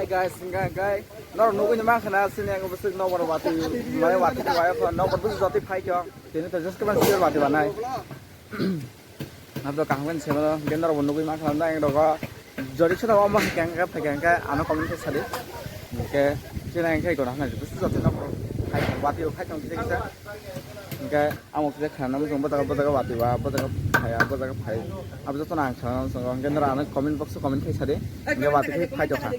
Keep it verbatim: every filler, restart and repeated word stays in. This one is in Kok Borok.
Guys, hingga hingga norok nugwi ni mankha na sini ang bwswk nokbar watwi mai watwi khe wayo kho nokbar bwswk jotwi phai kho tini to just khe man sir watwi banai. Abdo kaham khe sema hingke norok bo nugwi mankha na ang rogo jori sora omo hingke hingke phai hingke ano comment khe sadi hingke sini ang khe gona hwnai bwswk jotwi nokbar phai watwi phai tong kisa kisa hingke. Amo kisa khana muchung bwtago bwtago watwi ba bwtago phaya bwtago phai abo jotono ang sana muchungo hingke norok ano comment box o comment khe sadi hingke watwi khe phai tongkha.